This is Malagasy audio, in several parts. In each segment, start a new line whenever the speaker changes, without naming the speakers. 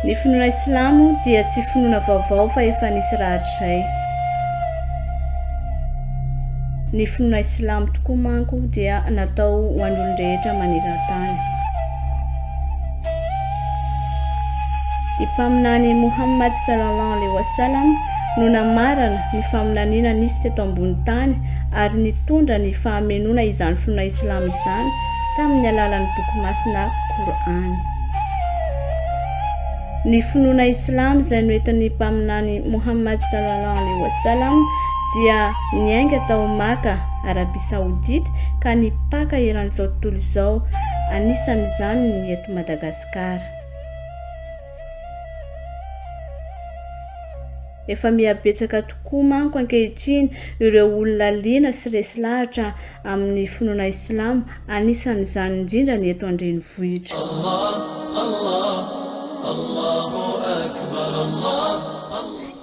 Ny finoana silamo dia tsy finoana vaovao fa efa nisy rahatrizay. Ny finoana silamo tokoa manko dia natao ho an'ny olon-drehetra maneran-tany. Ny Mpaminany Muhammad Sallallahu Alaihi Wasallam no namarana ny faminaniana nisy teto ambony tany ary nitondra ny fahamenoana izany finoana islamo izany tamin'ny alalan'ny boky masina Kor'âny. Ny finoana islamo izay noentin'ny Mpaminany Muhammad Sallallahu Alaihi Wasallam dia niainga tao Maka, Arabia Saodita ka nipaka eran'izao tontolo izao, anisan'izany ny eto Madagasikara. Efa mihabetsaka tokoa manko ankehitriny ireo olona liana sy resy lahatra amin'ny finoana islamo, anisan'izany indrindra ny eto an-drenivohitra.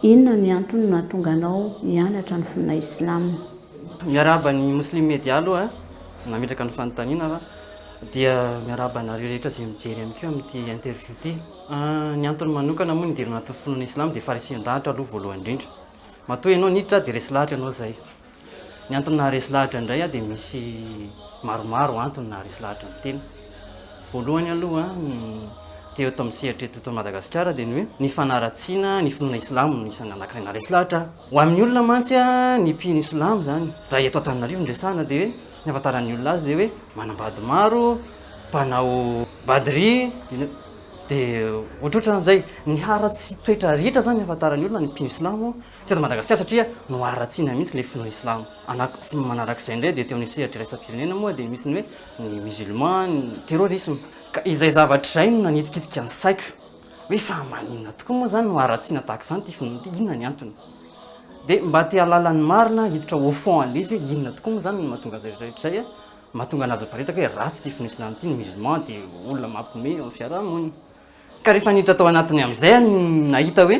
Inona ny antony nahatonga anao hianatra ny finoana islam?
Miarahaba ny Muslim Media aloha nametraka ny fanontaniana fa dia miarahaba anareo rehetra izay mijery ihany koa amin'ity interview ity. Ny antony manokana moa nidirana anatin'ny finoana islam dia faharisihan-dahatra aloha voalohany indrindra. Matoa ianao niditra dia resy lahatra ianao izay. Ny antony naharesy lahatra indray dia misy maromaro antony naharesy lahatra ny tena. Voalohany aloha teo eto amin'ny sehatra eto Madagasikara dia ny hoe ny fanaratsiana ny finoana islamo no isan'ny anankiray naharesy lahatra ahy. Ho amin'ny olona mantsy ny mpino islamo izany, raha eto Antananarivo no resahana dia hoe ny ahafantaran'ny olona azy dia hoe manambady maro, mpanao badrie, dia ohatrohatran'izay. Ny haratsy toetra rehetra izany ny ahafantaran'ny olona ny mpino islamo teto Madagasikara satria noharatsiana mihitsy ilay finoana islamo. Anak- Manarak'izay indray dia teo amin'ny sehatra iraisam-pirenena moa dia misy ny hoe ny musulman, ny terrorisme. Ka izay zavatra izay no nanitikitika ny saiko hoe fa maninona tokoa moa izany no haratsiana tahaka izany ity finoana ity, inona ny antony? Dia mba te hahalala ny marina, hiditra au fond an'ilay izy hoe inona tokoa moa izany no mahatonga izay rehetra izay, mahatonga an'azy miparitaka hoe ratsy ity finoana islamo ity, ny musulman dia olona mampiomehy eo amin'ny fiarahamonina. Ka rehefa niditra tao anatiny amin'izay aho no nahita hoe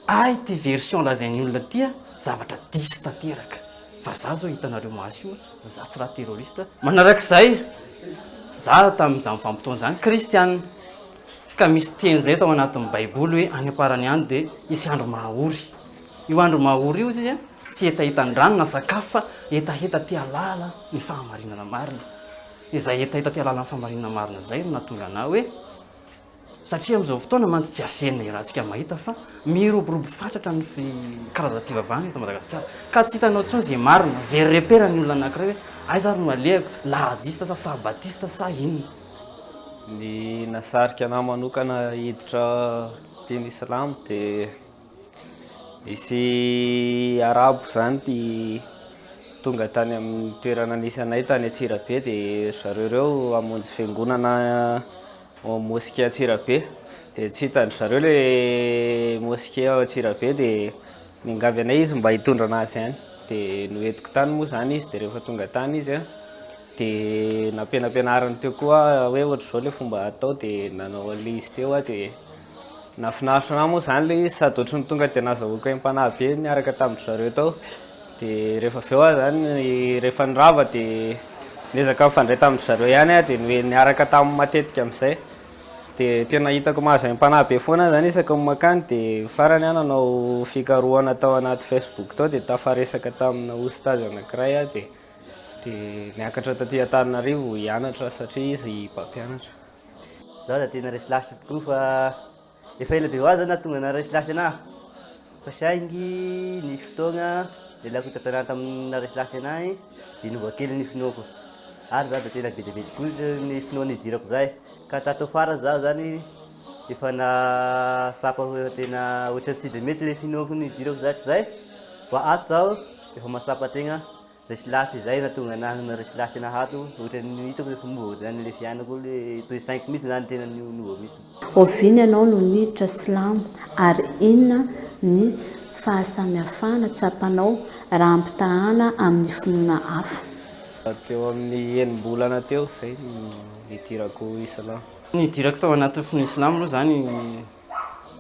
hay ity version lazain'ny olona ity zavatra diso tanteraka. Fa za zao hitanareo maso io, za tsy raha terroriste. Manarak'izay, za tamin'izany vanim-potoana izany kristiana. Ka misy teny izay tao anatin'ny baiboly hoe any am-parany any dia hisy andro mahaory. Io andro mahaory io izy tsy hetahetan-drano na sakafo fa hetaheta te hahalala ny fahamarinana marina. Izay hetaheta te hahalala ny fahamarinana marina izay no nahatonga anah hoe Satria amin'izao fotoana mantsy tsy averina iarahantsika mahita fa miroborobo fatratra ny karazam-pivavahana eto Madagasikara. Ka tsy hitanao intsony izay marina. Very repère ny olona anankiray hoe aiza ary no alehako, lahadista sa sabatista sa inona.
Ny nahasarika anah manokana hiditra mpino islamo dia nisy arabo zany ty tonga tany amin'ny toerana nisy anay tany Antsirabe dia ry zareo ireo hamonjy fiangonana ao amin'ny mosquée Antsirabe dia tsy hitan-dry zareo ilay mosquée ao Antsirabe dia niangavy anay izy mba hitondra anazy any dia noentiko tany moa izany izy dia rehefa tonga tany izy an dia nampianampianariny teo koa hoe ohatr'izao ilay fomba atao dia nanao an'ilay izy teo aho dia nahafinaritra anahy moa izany ilay izy sady ohatran'ny tonga dia nazahoako aim-panahy be niaraka tamin-dry zareo tao. Dia rehefa avy eo aho izany, rehefa nirava dia niezaka nifandray tamin-dry zareo ihany aho dia ny niaraka taminy matetika amin'izay. Dia tena hitako mahazo aim-panahy be foana aho izany isaky ny mankany dia farany aho nanao fikarohana tao anaty Facebook tao dia tafaresaka tamina oustaz anankiray aho dia dia niakatra taty Antananarivo hianatra satria izy mpampianatra.
Izaho dia tena resy lahatra tokoa fa Efa ela be ho ahy zany nahatonga naharesy lahatra anahy fa saingy nisy fotoagna nialako tatanà tamin'ny naharesy lahatra anahy dia niova kely ny finoako ary za da tena be dia be tokoa ny finoana nidirako zay ka tato afara zaho zany efa nahatsapa hoe tena ohatran'ny tsy dia mety le finoako nidirako zay hatrizay fa ato zaho efa mahatsapa tegna Resy lahatra izay nahatonga anahy naresy lahatra anahy ato, ohatran'ny hitako efa miova zany le fiainako, le toe-tsaiko mihitsy zany tena niova mihitsy.
Oviana ianao no niditra silamo ary inona ny fahasamihafana tsapanao raha ampitahana amin'ny finoana hafa?
Teo amin'ny enim-bolana teo izay no nidirako islam.
Nidirako tao anatin'ny finoana islam aloha izany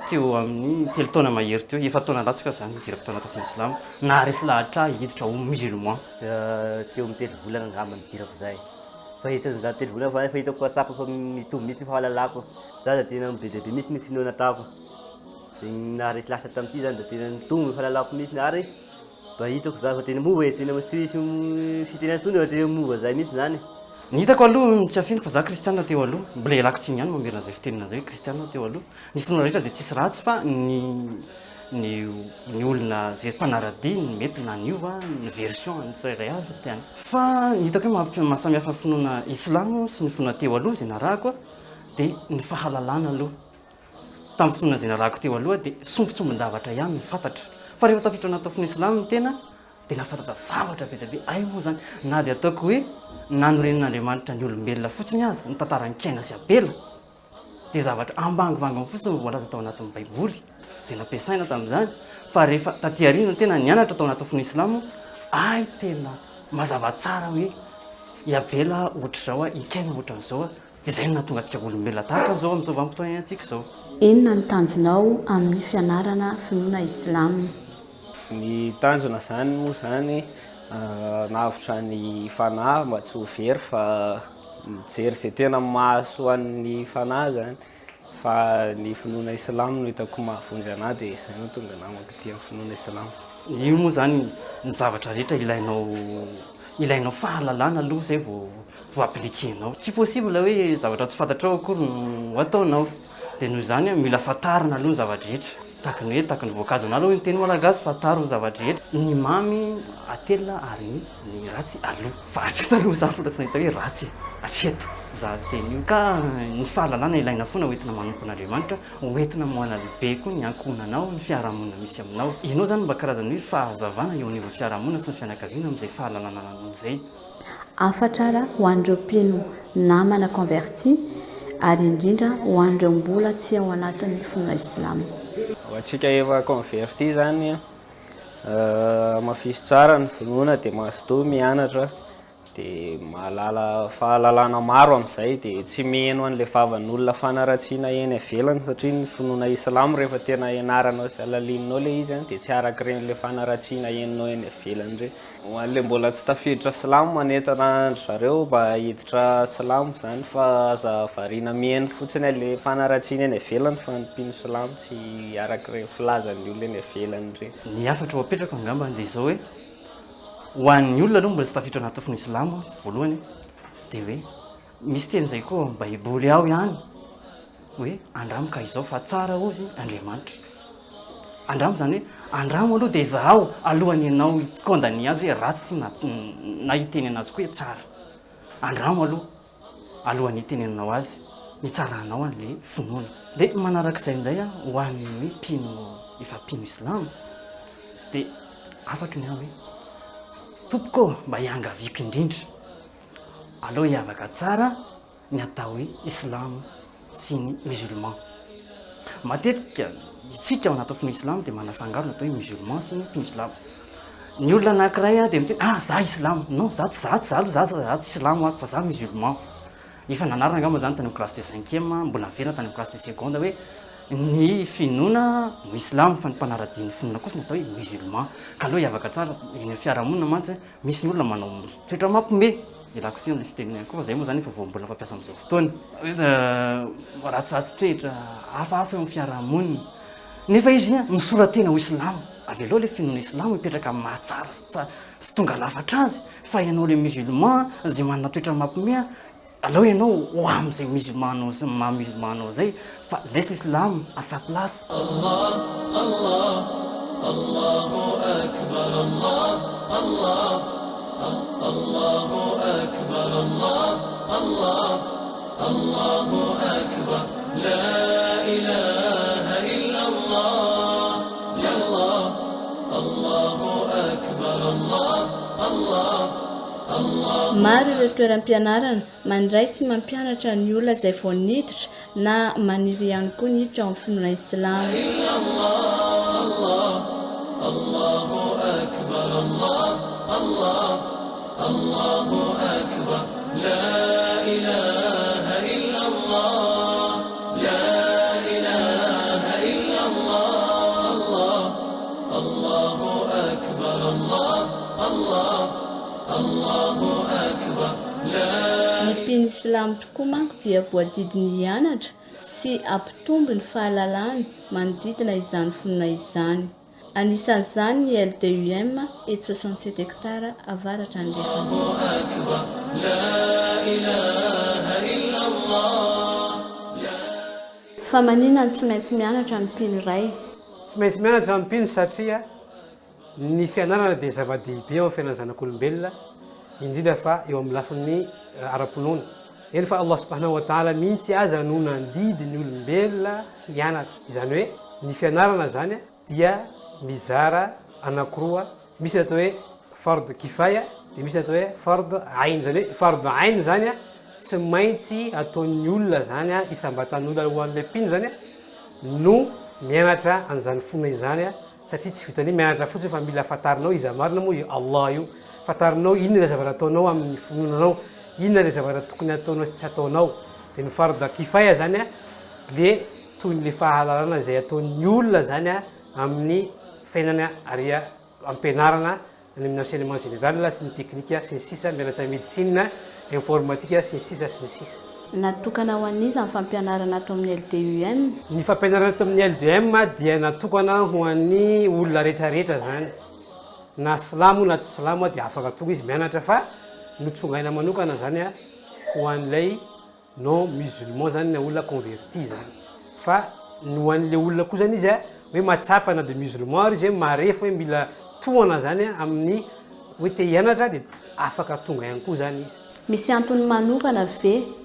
Teo amin'ny telo taona mahery teo, efa-taona latsaka izany nidirako tao anaty finoana silamo, naharesy lahatra ahy hiditra ho musulman.
Teo amin'ny telo volana angamba nidirako izay. Fa hitan'izany telo volana fa efa hitako fa tsapako fa mitombo mihitsy ny fahalalako. Za dia tena be dia be mihitsy ny finoana ataoko. Dia ny naharesy lahatra tamin'ity zany dia tena nitombo ny fahalalako mihitsy ary mba hitako za fa tena mova e, tena tsy misy fitenenana intsony fa tena mova zay mihitsy zany.
Ny hitako aloha tsy afiniko fa za kristiana teo aloha, mbola ialako tsiny ihany mamerina izay fitenenana izay hoe kristiana aho teo aloha, ny finoana rehetra dia tsisy ratsy fa ny ny ny olona izay mpanaradia no mety naniova ny version an'ny tsirairay avy tiany. Fa ny hitako hoe mampi- mahasamihafa ny finoana islamo sy ny finoana teo aloha izay narahako dia ny fahalalana aloha. Tamin'ny finoana izay narahako teo aloha dia sombintsombin-javatra ihany no fantatra. Fa rehefa tafiditra anaty finoana islamo ny tena dia nahafantatra zavatra be dia be. Hay moa izany na dia ataoko hoe nanorenan'Andriamanitra ny olombelona fotsiny aza ny tantaran'i Kaina sy Abela dia zavatra ambangovangony fotsiny no voalaza tao anatin'ny Baiboly izay nampiasaina tamin'izany. Fa rehefa taty aoriana ny tena nianatra tao anatin'ny finoana islamo, hay tena mazava tsara hoe i Abela ohatr'izao, i Kaina ohatran'izao. Dia izay no nahatonga antsika olombelona tahaka an'izao amin'izao vanim-potoana iainantsika izao.
Inona no tanjonao amin'ny fianarana finoana Islam?
Ny tanjona izany moa izany hanavotra ny fanahy mba tsy ho very fa mijery izay tena mahasoa an'ny fanahy izany fa ny finoana Islam no hitako mahavonjy anahy dia izay no tonga namako ety amin'ny finoana Islam.
Io moa izany ny zavatra rehetra ilainao ilainao fahalalana aloha izay vao vao appliquer-nao. Tsy possible hoe zavatra tsy fantatrao akory no ataonao. Dia noho izany mila fantarina aloha ny zava-drehetra. Tahaka ny hoe tahaka ny voankazo an'ala hoy ny teny malagasy, fantaro ny zava-drehetra. Ny mamy atelina ary ny ratsy aloha. Fa hatreto aloha za mbola tsy nahita hoe ratsy e. Hatreto za teny io. Ka ny fahalalana ilaina foana hoentina manompo an'Andriamanitra, hoentina manalehibe koa ny ankohonanao, ny fiarahamonina misy aminao. Ianao izany mba karazan'ny hoe fahazavana eo anivon'ny fiarahamonina sy ny fianakaviana amin'izay fahalalana anananao izay.
Hafatra ho an'ireo mpino namana converti ary indrindra ho an'ireo mbola tsy ao anatin'ny finoana islam.
Ho antsika efa converti izany, hamafiso tsara ny finoana dia mazotoa mianatra dia mahalala fahalalana maro amin'izay dia tsy miheno an'ilay vavan'olona fanaratsiana eny ivelany satria ny finoana islamo rehefa tena ianaranao sy alalininao ilay izy dia tsy arak'ireny ilay fanaratsiana henonao eny ivelany ireny. Ho an'ilay mbola tsy tafiditra silamo manentana an-dry zareo mba hiditra silamo izany fa aza variana mihaino fotsiny an'ilay fanaratsiana eny ivelany fa ny mpino silamo tsy arak'ireny filazan'ny olona eny ivelany ireny.
Ny hafatra ho apetrako angamba dia izao hoe, ho an'ny olona aloha mbola tsy tafiditra anaty finoana silamo voalohany dia hoe Misy teny izay koa ao amin'ny Baiboly ao ihany hoe andramo ka izao fa tsara hozy Andriamanitra. Andramo izany hoe andramo aloha dia izahao alohan'ny ianao hi-condamner azy hoe ratsy ity na na hiteny anazy koa hoe tsara. Andramo aloha alohan'ny hitenenanao azy ny hitsaranao an'ilay finoana. Dia manarak'izay indray ho an'ny hoe mpino efa mpino islamo dia hafatro ny ahy hoe tompoko ô mba iangaviako indrindra Aleo hiavaka tsara ny atao hoe islamo sy ny musulman. Matetika isika ao anatin'ny finoana islamo dia manafangaro ny atao hoe musulman sy ny mpino islamo. Ny olona anankiray dia miteny ah za islamo, non za tsy za tsy za aloha za za tsy islamo aho fa za musulman. Efa nanarina angamba zany tany amin'ny classe de cinquième, mbola niverina tany amin'ny classe de seconde hoe ny finoana no islamo fa ny mpanara-dia ny finoana kosa ny atao hoe musulman. Ka aleo hiavaka tsara eny amin'ny fiarahamonina mantsy Misy ny olona manao toetra mampime, ialako tsiny amin'ilay fitenenana ihany koa fa izay moa izany efa voambolana fampiasa amin'izao fotoana. Hoe ratsiratsy toetra, hafahafa eo amin'ny fiarahamonina. Nefa izy misora-tena ho silamo. Avelao ilay finoana silamo hipetraka amin'ny mahatsara sy tsa- sy tonga lafatra azy, fa ianao ilay musulman izay manana toetra mampime, Aleo ianao ho amin'izay musulman anao sy maha musulman anao izay fa laisse l'islam à sa place.
Allah Allah Allahu akbar Allah Allah Allahu akbar Allah Allah Allahu akbar La ilaha illa Allah Allah Allahu akbar Allah Allah
Maro ireo toeram-pianarana mandray sy mampianatra ny olona izay vao niditra na maniry ihany koa ny hiditra ao amin'ny finoana islamo. Ny mpino silamo tokoa manko dia voadidiny hianatra sy hampitombo ny fahalalany manodidina izany finoana izany. Anisan'izany ny LDUM eto 67 hectares avaratra andrefana. Fa maninona no tsy maintsy mianatra ny mpino iray?
Tsy maintsy mianatra ny mpino satria Ny fianarana dia zava-dehibe eo amin'ny fiainan'ny zanak'olombelona, indrindra fa eo amin'ny lafiny ara-pinoana. Eny fa Allah subhanahu wa ta'ala mihitsy aza no nandidy ny olombelona hianatra. Izany hoe ny fianarana izany dia mizara anankiroa, misy ny atao hoe fard kifaya dia misy ny atao hoe fard ain. Izany hoe fard ain izany tsy maintsy ataon'ny olona izany isam-batan'olona ho an'ilay mpino izany no mianatra an'izany finoana izany Satria tsy vitan'ny hoe mianatra fotsiny fa mila fantarinao iza marina moa io Allah io, fantarinao inona ilay zavatra ataonao amin'ny finoananao, inona ilay zavatra tokony hataonao sy tsy hataonao. Dia ny fard kifaya zany a, le toy ny le fahalalana izay ataon'ny olona zany a amin'ny fiainana ary ampianarana any amin'ny enseignement général sy ny teknika sy ny sisa, mianatra médecine, informatique sy ny sisa sy ny sisa.
Natokana ho an'iza ny fampianarana ato amin'ny LDUM?
Ny fampianarana ato amin'ny LDUM dia natokana ho an'ny olona rehetra rehetra izany, na silamo na tsy silamo dia afaka tonga izy mianatra fa notsongaina manokana izany ho an'ilay Non musulman zany na olona converti zany fa ny ho an'le olona koa zany izy a hoe mahatsapa na de musulman ary izy hoe marefo hoe mila tohana zany amin'ny hoe te hianatra de afaka tonga ihany koa zany izy.
Misy antony manokana ve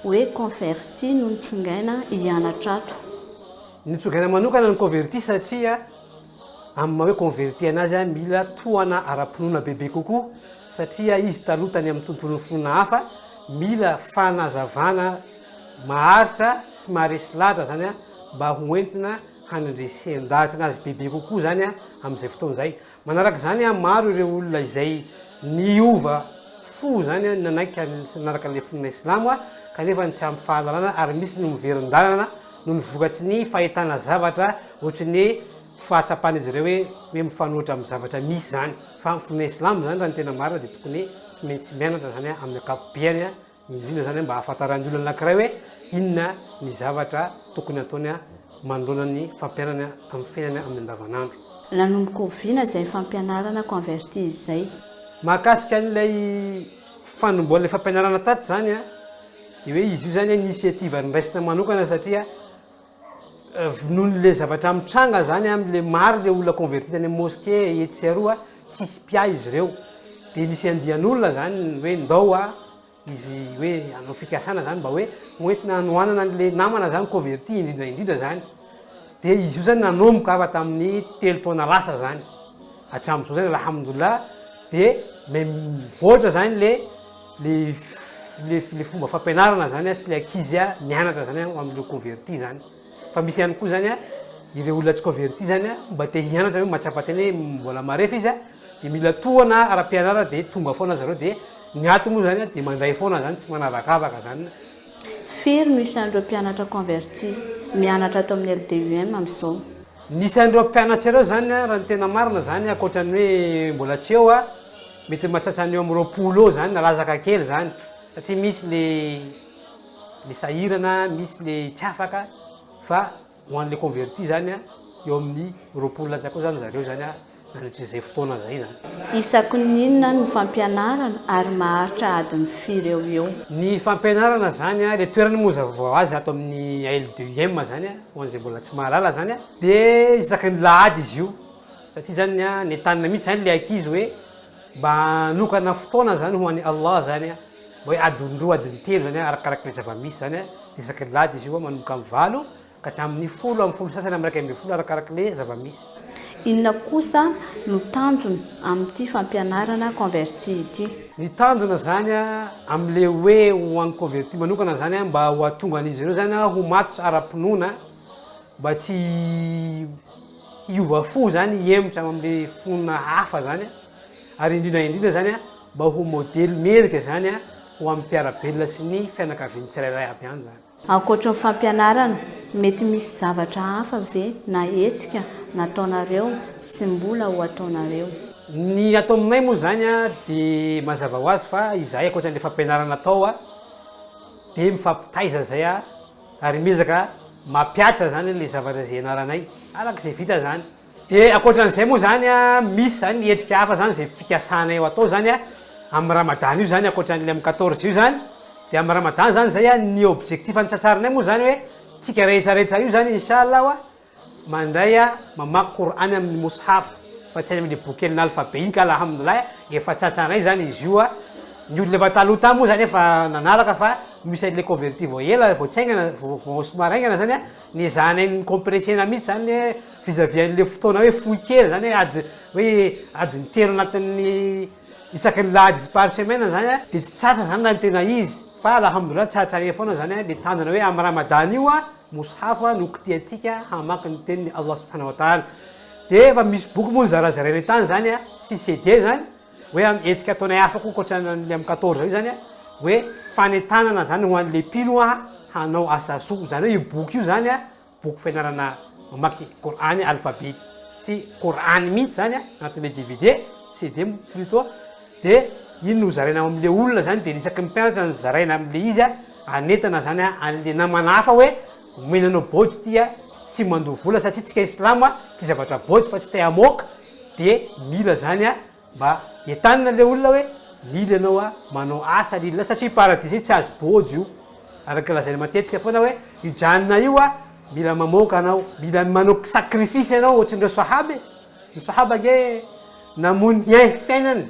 hoe converti no notsongaina hianatra ato?
Notsongaina manokana ny converti satria amin'ny maha hoe converti anazy mila tohana ara-pinoana bebe kokoa satria izy taloha tany amin'ny tontolon'ny finoana hafa Mila fanazavana maharitra sy maharesy lahatra izany mba ho entina hanandresen-dahatra anazy bebe kokoa izany amin'izay fotoana izay. Manaraka izany, maro ireo olona izay niova fo izany nanaiky sy nanaraka ilay finoana silamo kanefa ny tsy ampy fahalalana ary misy no miverin-dalana noho ny vokatry ny fahitana zavatra ohatry ny fahatsapan'izy ireo hoe hoe mifanohitra amin'ny zavatra misy izany. Fa ny finoana silamo izany raha ny tena marina dia tokony tsy maintsy mianatra izany amin'ny ankapobeany indrindra izany mba hahafantaran'ny olona anankiray hoe inona ny zavatra tokony ataony manoloana ny fampianany amin'ny fiainany amin'ny andavanandro.
Nanomboka oviana izay fampianarana converti izay?
Mahakasika an'ilay fanombohan'ilay fampianarana tato izany dia hoe izy io izany initiative noraisina manokana satria Noho le zavatra mitranga zany amle maro le olona converti any am mosquée etsy sy aroa tsisy mpiahy izy ireo de nisy andian'olona zany hoe ndao a izy hoe hanao fikasana zany mba hoe hoentina hanohanana anle namana zany converti indrindra indrindra zany de izy io zany nanomboka afa tamin'ny telo taona lasa zany hatramizao zany alhamdulillah de mivoatra zany le Le le le fomba fampianarana zany a sy le ankizy a mianatra zany a ho amin'ireo converti zany fa misy ihany koa zany a ireo olona tsy converti zany a mba te hianatra hoe mahatsapa tena hoe mbola marefo izy a de mila tohana ara-pianarana de tonga foana zareo de ny ato moa zany a de mandray foana zany tsy manavakavaka zany.
Firy no isan'ireo mpianatra converti mianatra ato amin'ny LDUM amin'izao?
Ny isan'ireo mpianatra ireo zany a raha ny tena marina zany ankoatra ny hoe mbola tsy eo a Mety mahatratra any eo amin'ny 20 eo zany na latsaka kely zany satria misy le le sahirana, misy le tsy afaka fa ho an'le converti zany a eo amin'ny 20 latsaka eo zany zareo zany a nandritra izay fotoana zay zany.
Isaky ny inona no fampianarana ary maharitra adiny firy eo ho eo?
Ny fampianarana zany a, le toerana moa mazava ho azy ato amin'ny ALDUM zany a, ho an'izay mbola tsy mahalala zany a, de isaky ny lahady izy io. Satria zany an, nentanina mihitsy zany le ankizy hoe mba hanokana fotoana zany ho an'i Allah zany an, mba hoe adiny roa, adiny telo zany an, arakaraka ilay zava-misy zany an, dia isaky ny lahady izy io an, manomboka amin'ny valo ka hatramin'ny folo, amin'ny folo sasany, amin'ny 11 arakaraka ilay zava-misy.
Inona kosa no tanjona amin'ity fampianarana converti ity?
Ny tanjona zany an, amin'ilay hoe ho an'ny converti manokana zany an, mba ho hahatonga an'izy ireo zany an ho matotra ara-pinoana, mba tsy hiova fo zany hihemotra amle finoana hafa zany ary indrindra indrindra zany mba ho modely mendrika zany ho amin'ny mpiara-belona sy ny fianakaviany tsirairay aby any zany.
Ankoatry ny fampianarana, mety misy zavatra hafa ve na hetsika nataonareo sy mbola ho ataonareo?
Ny ato aminay moa zany dia mazava ho azy fa izahay ankoatran'le fampianarana atao dia mifampitaiza zay. ary miezaka mampihatra zany le zavatra izay ianaranay araka izay vita zany. Dia ankoatran'izay moa zany a, misy zany ny hetsika hafa zany izay fikasanay ho atao zany a, amin'ny ramadany io zany ankoatran'ilay amin'ny quatorze io zany, dia amin'ny ramadany zany izay a, ny objectif notratsarinay moa zany hoe tsika rehetra rehetra io zany inshallah a, mandray a, mamaky Kor'any amin'ny mushaf fa tsy any amin'ilay boky kelin'ny alphabet iny ka alhamdulillah efa tratranay zany izy io a, ny olona efa taloha tany moa zany efa nanaraka fa misy an'ilay converti vao ela vao tsy haingana vao somary haingana zany a, Nezahanay ni-compresser-na mihitsy zany hoe vis à vis an'le fotoana hoe fohy kely zany hoe ady hoe adiny telo anatin'ny isaky ny lahady par semaine zany a, de tsy tratra zany raha ny tena izy fa alhamdoulilah tratrarena foana zany a le tanjona hoe amin'ny ramadany io a moushaf no kitihantsika hamaky ny tenin'i Allah subhanahu wa ta'ala. De efa misy boky moa nozarazarainay tany zany a sy CD zany Hoe am hetsika ataonay hafa koa ankoatran'le am 14 io zany a, hoe fanentanana zany ho an'le mpino a hanao asa soa, zany hoe io boky io zany a boky fianarana mamaky Kor'any alphabet sy Kor'any mihitsy zany a anatin'le dvd, CD plutot, de iny no zaraina ao am'le olona zany de isaky ny mpianatra no zaraina am'le izy a hanentana zany a an'le namana hafa hoe omena anao bôjy ty a, tsy mandoa vola satria tsika islamo a tia zavatra bôjy fa tsy te hamoaka de mila zany a Mba entanina le olona hoe mila ianao a manao asa lillah satria paradisa io tsy azo bôjo io araka lazaina matetika foana hoe io janona io a mila mamoaka anao mila manao sacrifice ianao ohatrin'ireo sahaba e ny sahaba ange namoy ny ainy fiainany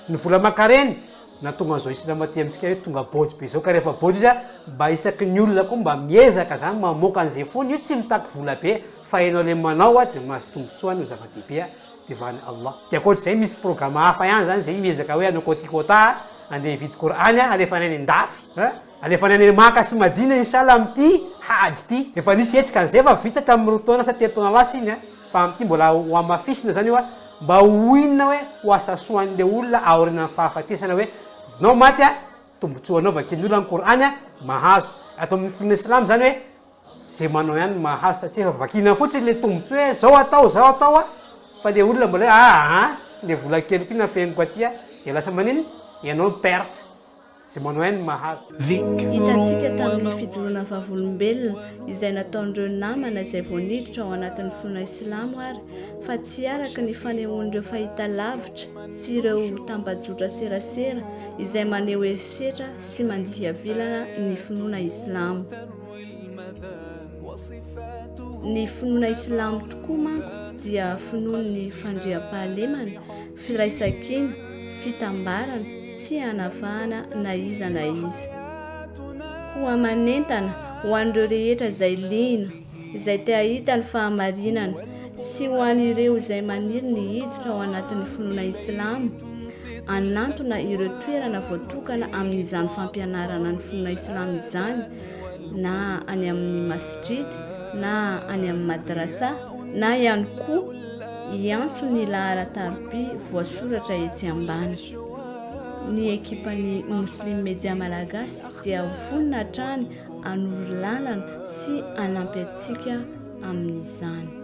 ny vola aman-kareny nahatonga an'izao islam aty amintsika hoe tonga bôjo be zao ka rehefa bôjo izy a mba isaky ny olona koa mba miezaka zany mamoaka an'izay fony io tsy mitaky vola be fa ianao le manao a de mahazo tombotsoa no zava-dehibe a devan'i Allah. Dia ankoatr'izay misy programme hafa ihany zany zay miezaka hoe hanao quoti quota andeha hividy Kor'any alefanay any an-dafy a, alefanay any Maka sy Madina inshallah amin'ity Hajj ity. Efa nisy hetsika an'izay efa vita tamin'ny roa taona sa telo taona lasa iny a, fa amin'ity mbola ho hamafisina zany io a, mba ho inona hoe ho asa soa an'le olona aorianan'ny fahafatesana hoe nao maty a, tombotsoa anao vakian'ny olona ny Kor'any a, mahazo. Ato amin'ny finoana silamo zany hoe Zay manao ihany no mahazo satria efa vakiana fotsiny le tombotsoa hoe zao atao zao atao a, fa le olona mbola hoe aa le vola kely koa nafeniko aty a, de lasa maninn? Ianao no perte, zay manao ihany no mahazo.
Hitantsika tamin'ny fijoroana vavolombelona izay nataon'ireo namana izay vao niditra ao anatin'ny finoana silamo ary fa tsy araka ny fanehoan'ireo fahitalavitra sy ireo tambajotra serasera izay maneho herisetra sy mandihy vilana ny finoana islamo. Ny finoana islamo tokoa manko dia finoan'ny fandriampahalemana, firaisankina, fitambarana, tsy anavahana na iza na iza. Koa manentana ho an'ireo rehetra izay liana, izay te hahita ny fahamarinana, sy ho an'ireo izay maniry ny hiditra ao anatin'ny finoana islamo, hanantona ireo toerana voatokana amin'izany fampianarana ny finoana islamo izany, na any amin'ny masjid na any amin'ny madrasa na ihany koa hiantso ny laharan-tarobia voasoratra etsy ambany. Ny ekipan'ny Muslim Media Malagasy dia vonona hatrany hanoro lalana sy hanampy antsika amin'izany.